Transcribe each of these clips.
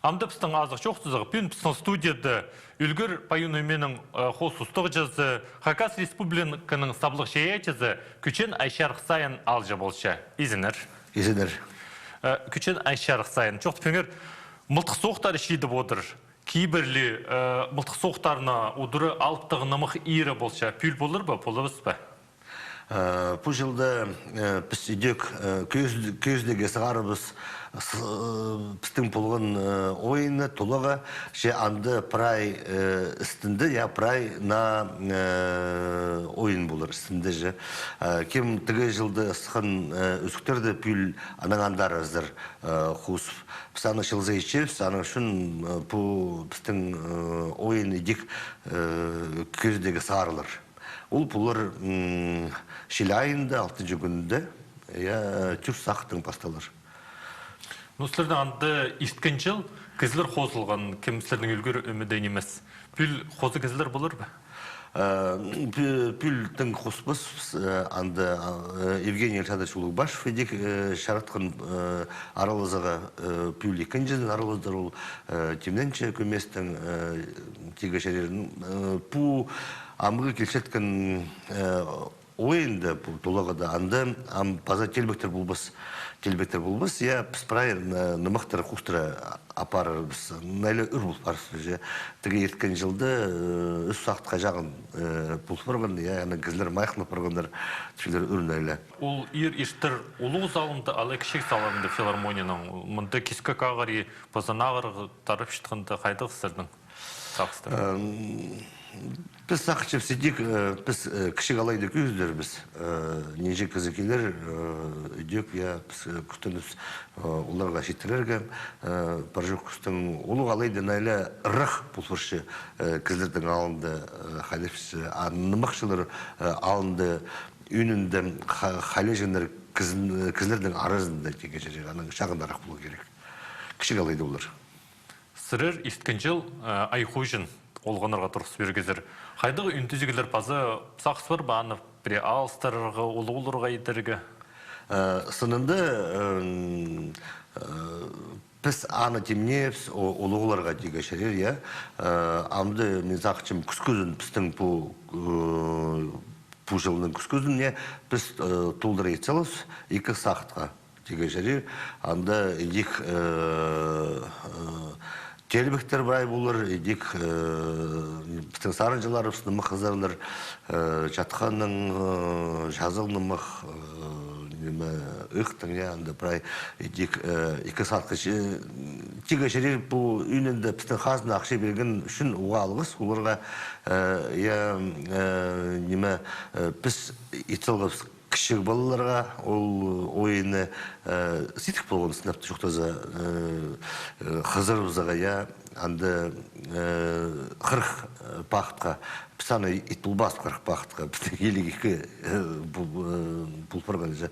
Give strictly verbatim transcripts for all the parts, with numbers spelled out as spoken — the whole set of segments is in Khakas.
Амды пістің азых чоохтазығ, пӱӱн пістің студияда ӱлгӱр пайыын ӧменің, э, хоос устағҷызы, Хакас Республиканың саблығ чайаачызы Кӱчен Айчарых Сайын аалҷы полча. Изеннер. Изеннер. Э, Кӱчен Айчарых Сайын, чоохтапчаңар, мылтых соохтары чидіп одыр. Кибірлі, э, мылтых соохтарны удура алыптығ нымах иирі полча. Пӱӱл полар ба, полбас па? Э, пу чылда, э, піс идӧк, э, кӧс-, кӧзідерге сығарыбыс, с-, э, пістің полған, э, ойынны, тулаға, че анда прай, э, істінде, я, прай на, э, ойын полар істінде же. Э, кем тігі чылда ысхан, э, ӱзӱктерді пӱӱл анаң андар азар, э, хус. Піс аны чылза итчебіс, аның ӱчӱн, э, пу пістің, э, ойын идӧк, э, кӧзідерге сығарылар. Ол полар, м, чыл айында, алтынҷы кӱнінде, я, тӧрт сағаттаң пасталар. Ну, сірернің анда ирткен чыл кізілер хозылған, кем сірернің ӱлгӱр ӧмеде нимес. Пӱӱл хоза кізілер полар ба? Э, пӱ-, пӱӱл тың хоспас, э, анда, э, Евгений Александрович Улугбашев идӧк, э, чаратхан, э, аралазарға, э, пӱӱл ікінҷізін аралазар ол, э, тимненче кӧместең, э, тигі чарир. Э, пу амғы килчеткен, э, ойында, пу тулағада, анда ам паза теелбектер полбас. Теелбектер полбас, я, піс прай, э, нымахтар хустыра апарарбыс. Найлы ӱр пол парыбыс, же. Тігі ирткен чылда, э, ӱс сағатха чағын, э, пол парған, я, аны кізілер майыхнап парғаннар, тіпчелер, ӱр найлы. Ол иир иртер улуғ залында, алай кічіг залында филармонияның, мында киске кағырии, паза нағырығ тарап чатханда, хайдағ сірернің сағыстар? Эм, піс сағынчабыс идӧк, э, піс, э, кічіг алайды кӧзідербіс. Э, нинҷе кізі килер, э, идӧк, я, піс, э, кӱстенербіс, э, оларға читірерге, э, парҷох кӱстең улуғ алайды найлы ырах пол парча, э, кізілернің алнында, э, хайдағ, а нымахчылар, э, алнында, ӧӧнінде ха-, хайлаҷаңнар кізін-, кізілернің аразында тигі чарир, анаң чағын ырах поларға кирек. Кічіг алайды олар. Сірер ирткен чыл, э, Ай Хуйҷин олғаннарға турғыс пиргезер. Хайдағ ӱндезіглер, паза сағыс пар ба аны пірее алыстырарға, улуғларға идерге? Э, сынында, э, э, піс аны тимнеебіс, о-, улуғларға тигі чарир, я. Э, амды мин сағынчам, кӱскӱзін пістің пу, э, пу чылның кӱскӱзіне піс, э, толдыра ит саларбыс ікі сағатха. Тигі чарир, анда идӧк, э, э, теелбектер прай полар, идӧк, э, пістің сарынҷыларыбыс нымах хызарлар, э, чатханның, э, чазағ нымах, э, ниме, ыхтың, я, анда прай идӧк, э, ікі сағатха чи-, тигі чарир пу ӧӧнінде пістің хазна ахча пирген ӱчӱн уғаа алғыс оларға, э, я, э, ниме, э, піс ит салғабыс кічіг палаларға ол ойынны, э, сидік полған, сынап чоохтаза, э, э, хызырыбызарға, я, анда, э, хырых, э, пахтха. Піс аны ит полбас хырых пахтха. Пістің иліг ікі, э, пол, э, пол парған же.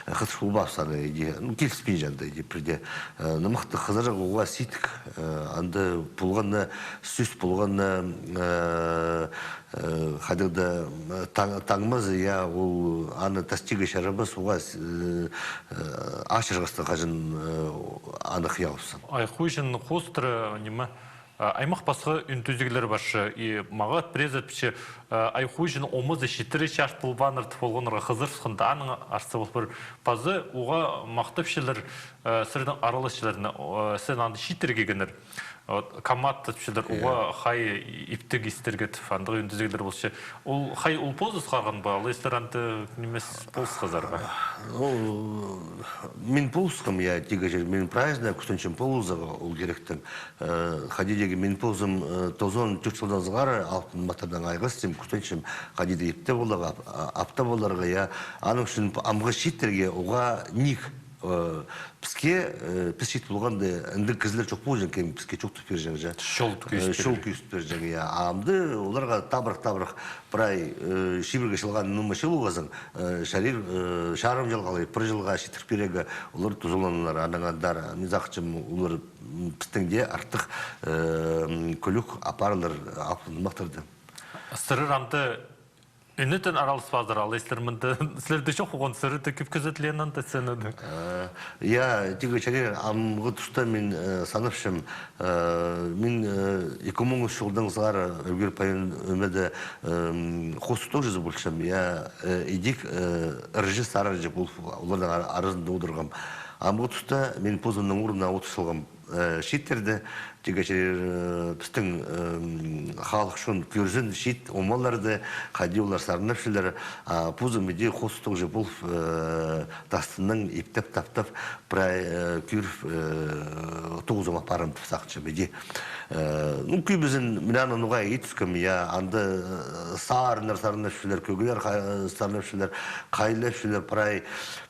Хызыр полбас аны иди. Ну, киліспинче анда иди пірдее. Э, нымахты хызырарға уғаа сидік, э, анда полғанны, сӧс полғанны, э, Э, хайдағ-да, м, таң-, таңмазы, я, ол аны тастирға чарабас, уғаа, э, э, ачырғастығ хаҷан, э, аны хыялыбысхан. Ай Хуйҷин хоостыра, ниме, а, аймах пасха ӱндезіглер парча, и мағаа пірее зат пілче, э, Ай Хуйҷин омазы читіре чарт полбааннар тіп полғаннарға хызырыбысханда, аның арса пол пар. Паза уғаа махтапчалар, э, сірернің араласчыларны, э, сірернің анда читіргеннер. Вот, комат тіпчелер, уғаа хай иптіг истерге тіп, андағ ӱндезіглер полча. Ол хай ол позы сығарған ба, алай сірер анда нимес полысхазар ба? Ол, мин полысхам, я, тигі чарир, мин прайзына кӱстенчем полызарға ол киректең. Э, хайди дее мин позым, э, тозан тӧрт чылдаң сығара, алтын матырдаң айғасчам, кӱстенчем, хайди дее ипте поларға, ап-, а-, апта поларға, я. Аның ӱчӱн п-, амғы чииттерге уғаа ниик, э, піске, э, піс чиит полғанда, андағ кізілер чох полҷаң, кем піске чоохтап пирҷең же. Чол кӧзіт пирҷең. Э, чол кӧзіт пирҷең, я. А амды оларға табырах-табырах прай, э, чибіргі чылға ниме чыл полғазың, э, чарир, э, чарым чылға алай, пір чылға читіріп пирерге олар тузаланарлар, анаң андар. Мин сағынчам, олар, м, пістең дее артых, э, м, кӱлӱк апарарлар алыптығ нымахтарны. Сірер анда Ӱнетін араласпазар, алай сірер мында, сірерді чох, оған сірерді кӧп кізі тілеен анда сценада. Э, я, тигі чарир, амғы туста мин, э, санапчам, э, мин, э, ікі муң ӱс чылдаң сығара Ӱлгер пайын ӧмеде, эм, хостығҷызы полчам, я, э, идӧк, э, ырҷы-сарынҷы полып, оларның ар-, аразында одырғам. Амғы туста мин позымның орнына одыр салғам, э, чииттерді, тигі чарир, э, пістің, эм, халых чон кӧрзін чиит омаларды, хайди олар сарнапчалар, а позым иди хостығҷы полып, э, тастынаң иптеп-таптап, прай, э, кӧріп, э, тоғызым апарам тіп сағынчам иди. Э, ну, кӧбізін мин аны ноға ит тӱскем, я, анда, э, сарыннар сарнапчалар, кӧглер ха-, сарнапчалар, хайлапчалар, прай,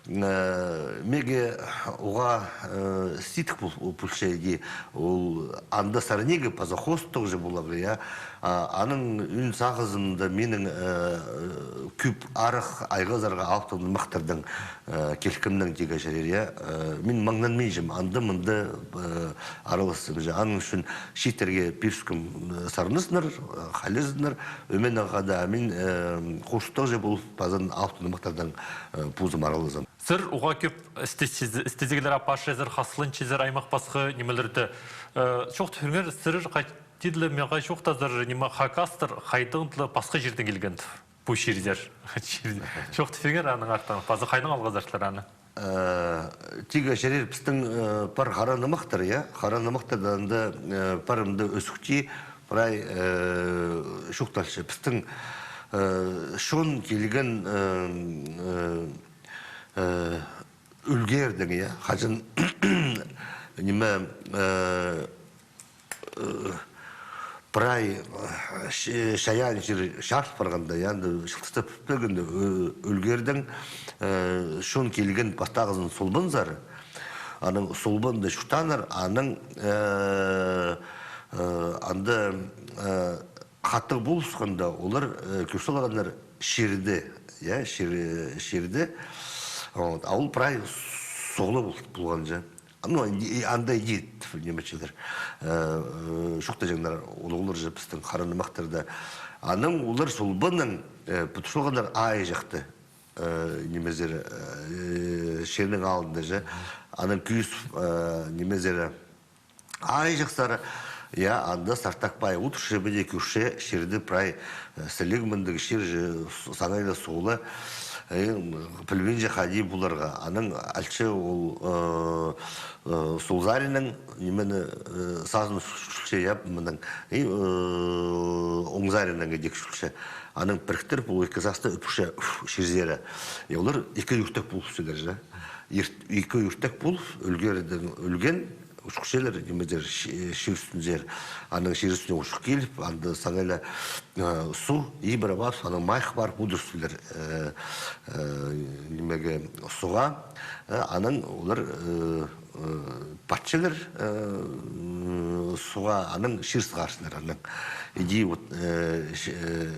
э, меге уғаа, э, сидік пол-, полча иди, ол анда сарнирға паза хостығҷы поларға, я. А, аның ӱн сағызында минің, э, кӧп арах айғазарға алтын нымахтардаң, э, килкімнең тигі чарир, я. Э, мин маңнанминчам, анда-мында, э, араласчам же. Аның ӱчӱн чииттерге пиріскем, э, сарназыннар, э, хайлазыннар, ӧменең хада, а мин, э, хостығҷы полып, паза алтын нымахтардаң, э, позым аралазам. Сірер уғаа кӧп істезі-, істезіглер апарчазар, хазыланчазар, аймах пасха нимелерде. Э, чоохтап пиріңер, сірер хайди ла мағаа чоохтазар, ниме, хакастар хайдағ-да пасха чирдең килген тіп, пу чирзер. Чирзер. Чоохтап пиріңер аның артын. Паза хайдаң алғазарлар аны? Э, тигі чарир, пістің, э, пар хара нымахтар, я? Хара нымахтарда анда, э, пар мында Ӱзӱкте прай, э, чоохталча. Пістің, э, чон килген, э, э, э, Ӱлгердең, я, хаҷан, ниме, э, э, прай, э, ч-, чайаан чир чарыл парғанда, я, анда чылтыстап пӱтпегенде, Ӱ-, Ӱлгердең, э, чон килген пастағызын Солбанзар, анаң Солбанда чуртааннар, анаң, э, э, анда, э, хатығ полысханда, олар, э, кӧр салғаннар чирді, я, чир-, чирді. Вот. А ол прай соғла пол-, полған же. Ну, и, и анда иди, ниме чидер. Э, э, чоохтаҷаңнар, ол, олар же пістің хара нымахтарда. Анаң олар Солбанның, э, пӱт салғаннар Айҷахты. Э, нимезер, э, чирнің алнында же. Анаң кӧзіп, э, нимезер, Айҷахсар, я, анда Сартакбай одырча, піди кӧрче, чирді прай, э, сіліг мындағ чир же, с-, саңай ла соғла, э, пілбинче хайди поларға. Анаң алча ол, э, э, сол саринаң, нимені, э, сазын чӱлче, я, мының, и, э, оң саринаң идӧк чӱлче. Анаң піріктіріп, ол ікі састы ӧпче, уф, чирзер. И олар ікі ӧртек полысчалар же. Ир-, ікі ӧртек полып, Ӱлгердең ӱлген, Учухчалар, нимезер, чи-, чир ӱстӱнзер. Анаң чир ӱстӱне учух киліп, анда саңай ла, э, суғ, ибіре парып, анаң майых парып одырчалар, э, э, нимеге, суға. Э, анаң олар, э, э, пасчалар, э, суға, анаң чир сығарчалар, анаң. Иди вот, э, ч-, э,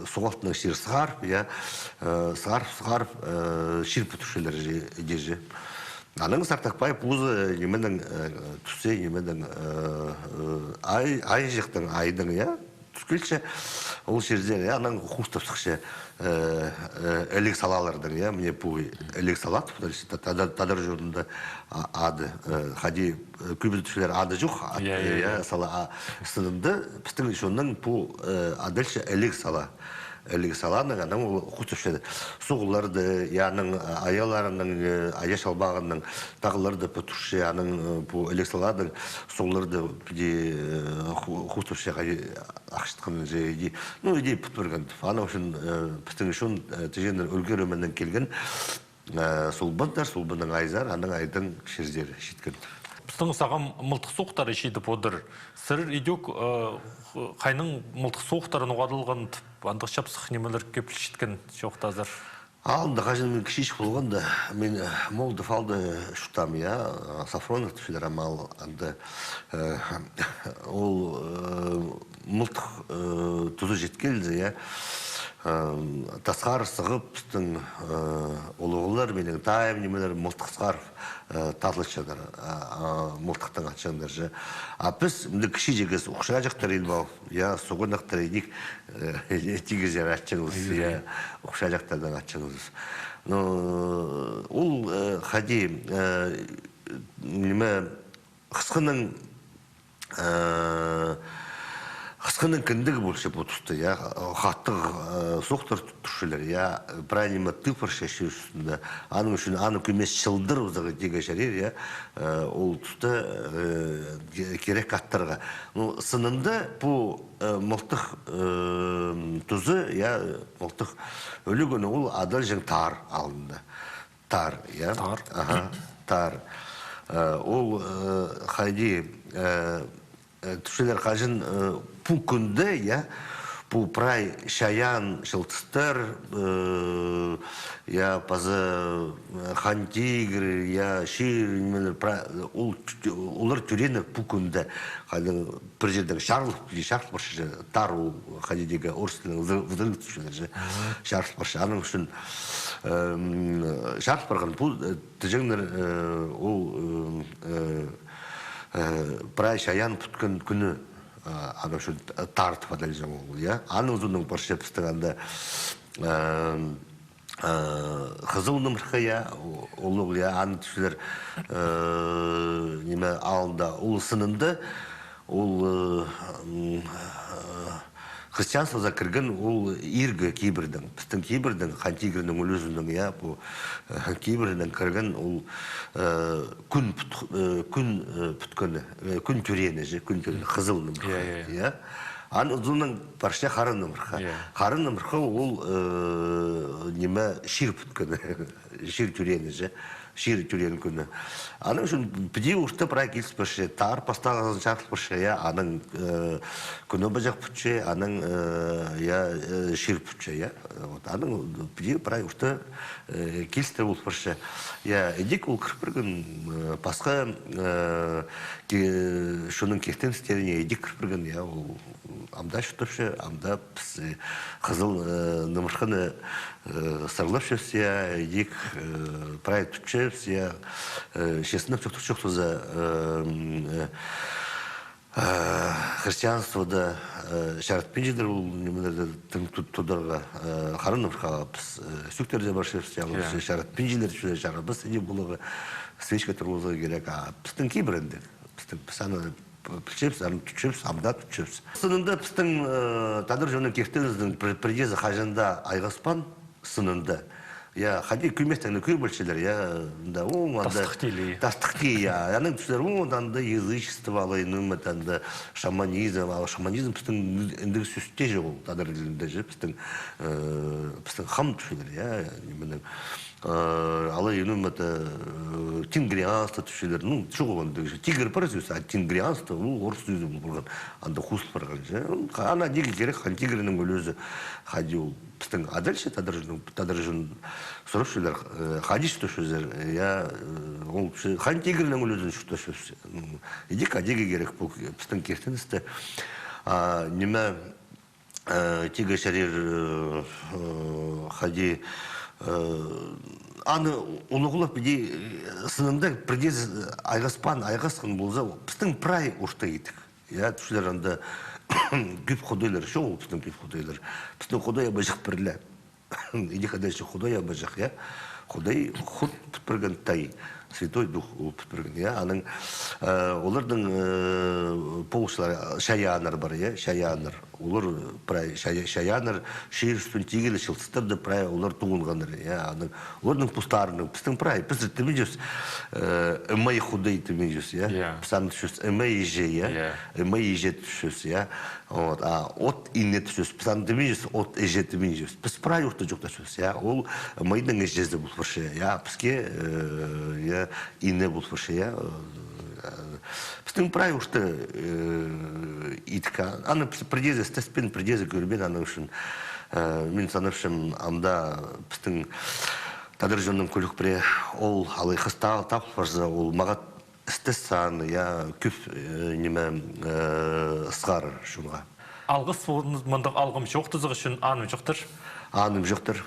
суғ алтынаң чир сығарып, я, э, сығарып, сығарып, э, чир пӱдірчелер же, иди же. Анаң Сартакбай позы, э, нименең, э, тӱссе, нименең, э, э, ай, Айҷахтың, айдаң, я, тӱс килче, ол чирзер, я, анаң хустап сыхча, э, э, Іліг салалардаң, я, мына пу Іліг сала, та-, та-, тадар чонында, а, ады, э, хайди, э, кӧбізі тіпчелер ады чох, ат, я, я, э, я, я, сала, а, сынында, пістің чонның пу, э, адалча Іліг сала. Іліг саланың, анаң ол хустапча. Суғларды, я, аның, а, аяларының, э, ая чалбағының, тағларды пӱдірче, анаң, э, пу Іліг саланың суғларды піди, э, ху-, хустапча, хайди ахчатхан же иди. Ну, иди пӱт пирген. Аның ӱчӱн, э, пістің чон, э, тіҷеңнер Ӱлгер ӧменең килген, э, Солбанзар, Солбанның айзар, анаң айдаң чирзер читкен. Пістің сағам мылтых суғыхтары читіп одыр. Сірер идӧк, э, хайның мылтых суғыхтары ноға адалған тіп, андағ чапсых нимелер кӧп читкен чоохтазар. Алнында хаҷан мин кічіҷек полғанда, мин, э, Молдов аалда чуртаам, я, э, Сафронов тіпчелер ам аал, анда, э, ол, э, мылтых, э, тузы читкелзе, я, Ам, тасхар сығып, пістің, э, улуғлар, минің тайым, нимелер, мылтыхсхар, э, татлатчаңнар, а, а, мылтыхтаң атчаңнар же. А піс, мында кічіҷегес ухчаҷахтар ин пол, я, суғанахтар идӧк, э, тигізер атчаңнар, я, ухчаҷахтарнаң атчаңнар. Но, э, ол, э, хайди, э, ниме, хысханың, э, хысханың кіндігі полча пу туста, я, хатығ, э, сохтар турчалар, я, прай ниме тыппарча чир ӱстӱнде. Аның ӱчӱн аны кӧмес чылдырыбызарға тигі чарир, я, э, ол туста, э, ке-, кирек аттарға. Ну, сынында пу, э, мылтых, э, тузы, я, мылтых ӱлӱкӱні ол адалҷаң таар алнында. Таар, я? Таар. Аха, таар. Э, ол, э, хайди, э, э, тіпчелер хаҷан, э, пу кӱнде, я, пу прай чайаан, чылтыстар, э, я, паза, э, хан тигір, я, чир, нимелер, пра-, ол тӱ-, олар тӧрееннер пу кӱнде. Хайди пір чирдең чарылып, чарылып парча, таар ол, хайди тигі орыс тілінең взры-, взрыв тіпчелер же. Чарылып парча. Аның ӱчӱн, эм, чарылып парған. Пу, э, тіҷеңнер, э, ол, эм, э, э, прай чайаан пӱткен кӱні, э, аның ӱчӱн т-, таар тіп адалҷаң ол, я. Аның соонаң парча пістің анда, эм, Э, Хызыл нымырха, я, у-, улуғ, я, аны тіпчелер, э, ниме, алнында, ол сынында, ол, э, м, э, христианствозар кірген ол иргі кибірдең, пістің кибірдең, хан тигірнің ӱлӱзінең, я, пу, э, кибірдең кірген ол, э, кӱн пӱт-, э, кӱн, э, пӱткені, э, кӱн тӧреені же, кӱн тӧреені, хызыл нымырха, я, я, я. Аның соонаң парча хара нымырха. Я. Хара нымырха ол, э, ниме, чир пӱткен. Чир тӧреені же. Чир тӧреен кӱні. Аның ӱчӱн піди орта прай киліс парча. Таар пастағызын чарыл парча, я. Аның, э, кӱні паҷах пӱтче, аның, э, я, э, чир пӱтче, я. Вот. Аның піди прай орта, э, килістіре пол парча. Я, идӧк ол кір пирген, э, пасха, э, ки-, чонның киртіністеріне идӧк кір пирген, я, ол ам даа чуртапча, ам даа піс, э, хызыл, э, нымырханы, э, сырлапчабыс, я, идӧк, э, прай тутчабыс, я, э, честно, чох-, чох-, чох-, туза, э, м, э, э, христианствода, э, чаратпинчалар ол нимелерді тың ту-, тударға, э, хара нымырхаға піс, э, сӧӧктерде парчабыс, я, чаратпинчалар, чарабас иди поларға, свечка турғызарға кирек, а пістің кибірінде, пістің, піс аны пілчебіс, аны тутчабыс, ам даа тутчабыс. Сынында пістің, э, тадар чонның киртінізінің пір-, пірдеезі хаҷан даа айғаспаан, сынында. Я, хайди кӧместең кӧр полчалар, я, да, о, анда тастых тилі. Тастых тилі, я. Аның тіпчелер, о, анда язычество алай, ниме, анда шаманизм, а шаманизм пістің індіг сӧсте же ол, тадар тілінде же, пістің, э, пістің хам тіпчелер, я, нименің. Э, алай, ниме, э, тингрианство тіпчелер. Ну, чоғыл андағ же. Тигір пар сӧс, а тингрианство, ол орыс сӧзі пол парған. Анда хозыл парған же. Аны идерге кирек, хан тигірнің ӱлӱзі. Хайди ол пістің адалча, тадар чон, тадар чон сурапчалар, э, хайди чуртапчазар, я, э, ол пі-, хан тигірнің ӱлӱзін чуртапчабыс. Ну, идӧк идерге кирек, пу пістің киртіністе. А, ниме, Э, тигі чарир, э, э, хайди, э, аны улуғлап иди, э, сынында пірдеезі айғаспаан, айғасхан полза, пістің прай орта идӧк. Я, тіпчелер анда кӧп худайлар, чоғыл пістің кӧп худайлар. Пістің Худай абаҷах пір ле. Иди хайдағ чи Худай абаҷах, я? Худай хут пӱт пирген тай, Святой Дух ол пӱт пирген, я? Аның, э, оларның, э, полысчылар, чайааннар пар, я? Чайааннар. Олар прай чая-, чайааннар, чир ӱстӱн тигірлер, чылтыстар даа прай олар тоғынғаннар, я? Аның, оларның постарының, пістің прай, піс тимейҷес, э, імей Худай тимейҷес, я? Я. Піс аны тіпчебіс імей іҷе, я? Я. Імей іҷе тіпчебіс, я? Вот, а от ине тіпчебіс, піс аны тимейҷес, от іҷе тимейҷес. Піс прай орта чоохтапчабыс, я, ол імейнің іҷезі пол парча, я, піске, э, я, ине пол парча, я, э, пістің прай орта, э, идӧк, а, аны піс пірдеезі істеспеен, пірдеезі кӧрбеен, аның ӱчӱн, э, мин санапчам, ам даа пістің тадар чонның кӱлӱк пірее ол алай хыс та-, тап парза, ол мағат істес саны, я, кӧп, э, ниме, э, сығарар чонға. Алғыс, мындағ алғым чоохтазығ ӱчӱн, анымҷохтар. Аным чоохтар.